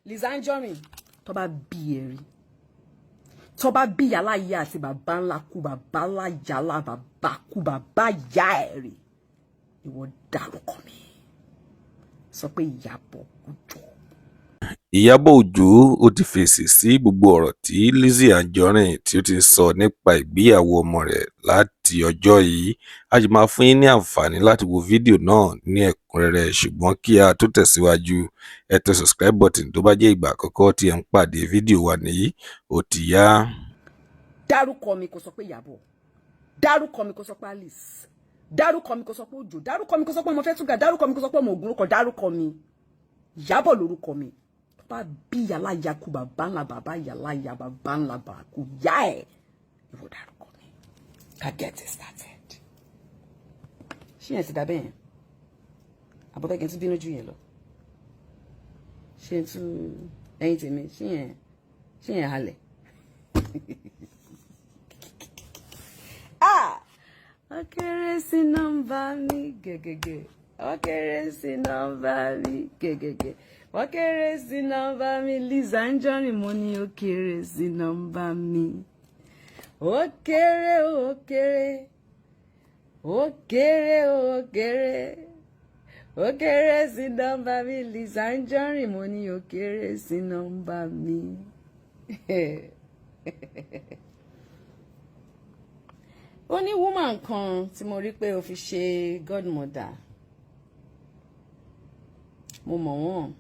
Liz Anjorin, tó bá bí ẹ rí, tó bá bí yàrá ìyá àti bàbá ńlá kú, bàbá ńlá yàrá bàbá kú, bàbá ìyá ẹ rí, ìwọ dárúkọ mi, sọ pé Ìyábọ̀ Òjó. Ìyábọ̀ Òjó ó ti fèsì sí gbogbo ọ̀rọ̀ tí Lizzy Anjorin tí ó ti ń sọ nípa ìgbéyàwó ọmọ rẹ̀ láti ọjọ́ yìí. A sì máa fún yín ní àǹfààní láti wo fídíò náà ní ẹ̀kúnrẹ́rẹ́, ṣùgbọ́n kí a tó tẹ̀síwájú, ẹ tẹ subscribe button tó bá jẹ́ ìgbà àkọ́kọ́ tí ẹ ń pàdé fídíò wa nìyí. Ó ti yá. Dárúkọ mi, kó sọ pé Ìyábọ̀. Dárúkọ mi, kó sọ pé Alice. Dárúkọ mi, kó sọ pé Òjó. Dárúkọ mi, kó sọ pé ọmọ Fẹ́túgà. Dárúkọ mi, kó sọ pé ọmọ Ògúnrúkọ. Dárúkọ mi, Ìyábọ̀ lórúkọ mi. Tó bá bí yàrá ìyá kú, bàbá ńlá bàbá yàrá ìyá bàbá ńlá bàbá kú yá ẹ, ìwọ dárúkọ mi, ká get it started. Ṣé yẹn ti dà bẹ́ẹ̀ yẹn? Àbọ̀bẹ́ kí n tún bínú jù yẹn lọ. Ṣé n tún ẹyin tèmi? Ṣé yẹn halẹ̀? Ah, ó kéré sí nọ́mbà mi gẹ́gẹ́gẹ́, ó kéré sí nọ́mbà mi gẹ́gẹ́gẹ́, ó kéré sí nọ́mbà mi. Liz Anjorin, mo ní ó kéré sí nọ́mbà mi, ó kéré, ó kéré, ó kéré, ó kéré, ó kéré sí nọ́mbà mi. Liz Anjorin, mo ní ó kéré sí nọ́mbà mi. Ó ní woman kan tí mo rí pé o fi ṣe godmother. Mo mọ̀ wọ́n,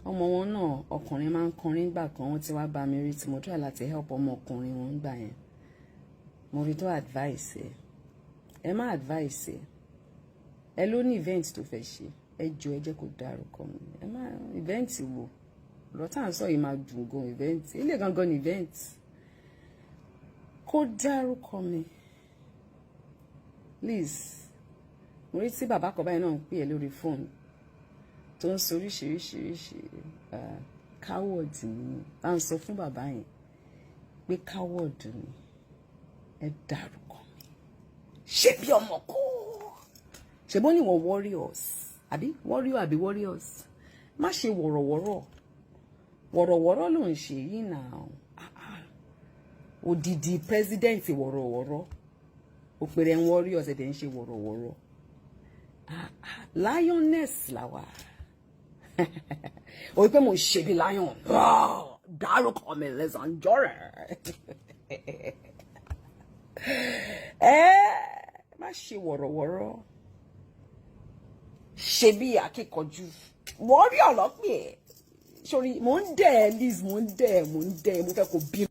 ọmọ wọn náà ọkùnrin máa ń kọrin gbà kan. Wọ́n ti wá bá mi rí tí mo try láti help ọmọkùnrin wọn gbà yẹn. Mo fi tó advice ẹ, ẹ má advice ẹ. Ẹ ló ní event tó fẹ́ ṣe. Ẹ jọ, ẹ jẹ́ kó dárúkọ mi. Ẹ má event wò ọ̀rọ̀ tá à ń sọ yìí máa dùn gan. Event ilé gangan ní event, kó dárúkọ mi. Please, mo rí tí bàbá kan báyìí náà ń pè é lórí fóònù tó ń sọ oríṣiríṣiríṣi. Coward ni. Bá ń sọ fún bàbá yẹn pé coward ni. Ẹ dárúkọ mi, ṣé bí ọmọ kó ṣe bó ní wọ́n warriors àbí warrior àbí warriors. Má ṣe wọ̀rọ̀wọ̀rọ̀, wọ̀rọ̀wọ̀rọ̀ ló ń ṣe yìí náà. Odidi president wọ̀rọ̀wọ̀rọ̀, òpèrè ń warriors, ẹ̀dẹ̀ ń ṣe wọ̀rọ̀wọ̀rọ̀. Lioness làwà. Ó wí pé mo ṣe bí lion. Dárúkọ mi, Liz Anjorin. Ẹ má ṣe wọ̀rọ̀wọ̀rọ̀, ṣe bí akíkanjú warrior lọ́pẹ́ ẹ̀. Sórí mò ń dẹ̀ ẹ́, Liz, mò ń dẹ̀ ẹ́, mò ń dẹ̀ ẹ́. Mo fẹ́ kó bí.